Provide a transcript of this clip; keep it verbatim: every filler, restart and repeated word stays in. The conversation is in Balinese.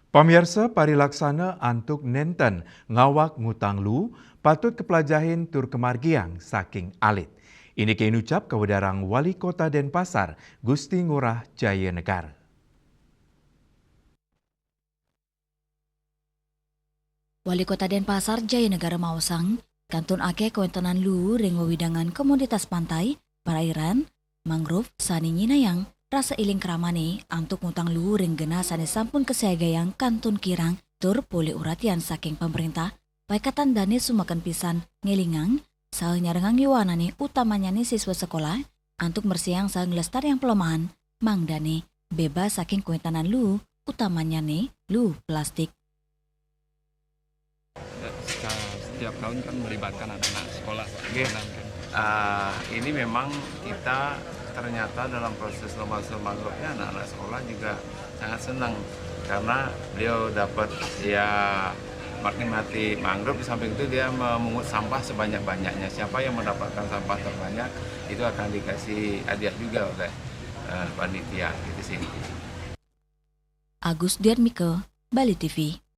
Pamiarsa, parilaksana antuk nenten ngawag ngutang luu patut kaplajahin tur kamargiang saking alit. Indike inucap kawedarang Wali Kota Denpasar, Gusti Ngurah Jaya Negara. Wali Kota Denpasar Jaya Negara maosang, kantun akeh kawentenan luu ring wewidangan komoditas pantai, perairan, mangrove sane nyinayang rasa iling kramane antuk ngutang luu ring genah sane sampun kasiagayang kantun kirang tur polih uratian saking pamrentah, paikatan dane sumaken pisan ngelingang saha nyarengang yuanane, utamanyane siswa sekolah, antuk mresihang saha nglestariang pelemahan, mangdane bebas saking kawentenan luu, utamanyane luu plastik. Setiap tahun kan melibatkan anak-anak sekolah, Pak. Nggih. Gimana, mungkin? Ah, ini memang kita ternyata dalam proses lomba mangrove-nya anak-anak sekolah juga sangat senang karena beliau dapat ya menikmati mangrove, di samping itu dia memungut sampah sebanyak-banyaknya. Siapa yang mendapatkan sampah terbanyak itu akan dikasih hadiah juga oleh eh, panitia gitu sih. Agus Diatmika, Bali T V.